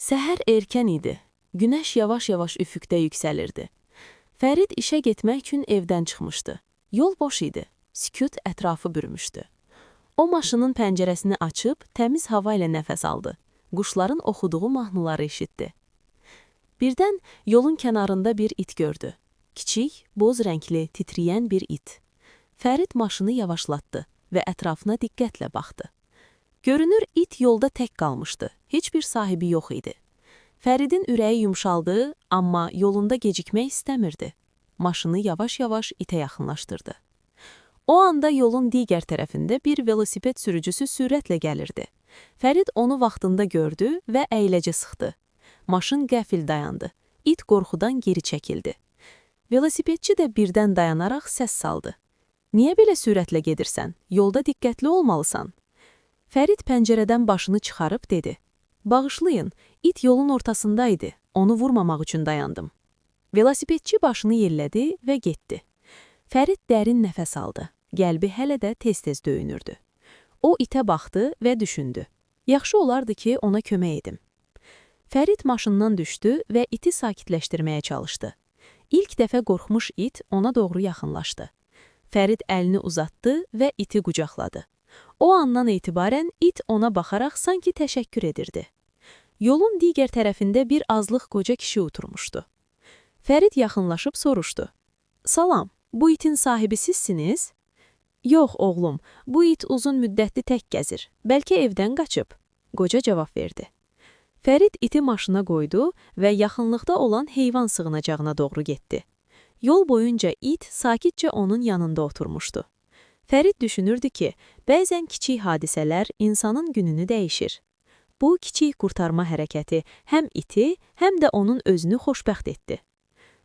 Səhər erkən idi. Günəş yavaş-yavaş üfüqdə yüksəlirdi. Fərid işə getmək üçün evdən çıxmışdı. Yol boş idi. Sükut ətrafı bürümüşdü. O maşının pəncərəsini açıb təmiz hava ilə nəfəs aldı. Quşların oxuduğu mahnıları eşitdi. Birdən yolun kənarında bir it gördü. Kiçik, boz rəngli, titrəyən bir it. Fərid maşını yavaşlatdı və ətrafına diqqətlə baxdı. Görünür it yolda tək qalmışdı. Heç bir sahibi yox idi. Fəridin ürəyi yumşaldı, amma yolunda gecikmək istəmirdi. Maşını yavaş-yavaş itə yaxınlaşdırdı. O anda yolun digər tərəfində bir velosiped sürücüsü sürətlə gəlirdi. Fərid onu vaxtında gördü və əyləcə sıxdı. Maşın qəfil dayandı. İt qorxudan geri çəkildi. Velosipedçi də birdən dayanaraq səs saldı. Niyə belə sürətlə gedirsən? Yolda diqqətli olmalısan. Fərid pəncərədən başını çıxarıb dedi. Bağışlayın, it yolun ortasındaydı. Onu vurmamaq üçün dayandım. Velosipedçi başını yellədi və getdi. Fərid dərin nəfəs aldı. Qəlbi hələ də tez-tez döyünürdü. O itə baxdı və düşündü. Yaxşı olardı ki, ona kömək edim. Fərid maşından düşdü və iti sakitləşdirməyə çalışdı. İlk dəfə qorxmuş it ona doğru yaxınlaşdı. Fərid əlini uzatdı və iti qucaqladı. O andan etibarən it ona baxaraq sanki təşəkkür edirdi. Yolun digər tərəfində bir azlıq qoca kişi oturmuşdu. Fərid yaxınlaşıb soruşdu. Salam, bu itin sahibi sizsiniz? Yox, oğlum, bu it uzun müddətli tək gəzir. Bəlkə evdən qaçıb. Qoca cavab verdi. Fərid iti maşına qoydu və yaxınlıqda olan heyvan sığınacağına doğru getdi. Yol boyunca it sakitcə onun yanında oturmuşdu. Fərid düşünürdü ki, bəzən kiçik hadisələr insanın gününü dəyişir. Bu kiçik qurtarma hərəkəti həm iti, həm də onun özünü xoşbəxt etdi.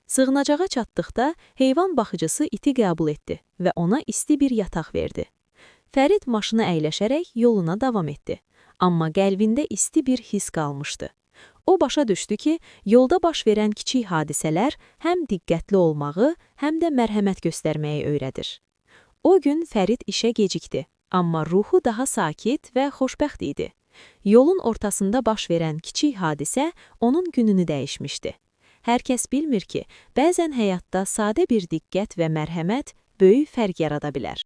Sığınacağa çatdıqda heyvan baxıcısı iti qəbul etdi və ona isti bir yataq verdi. Fərid maşına əyləşərək yoluna davam etdi. Amma qəlbində isti bir his qalmışdı. O başa düşdü ki, yolda baş verən kiçik hadisələr həm diqqətli olmağı, həm də mərhəmət göstərməyi öyrədir. O gün Fərid işə gecikdi, amma ruhu daha sakit və xoşbəxt idi. Yolun ortasında baş verən kiçik hadisə onun gününü dəyişmişdi. Hər kəs bilmir ki, bəzən həyatda sadə bir diqqət və mərhəmət böyük fərq yarada bilər.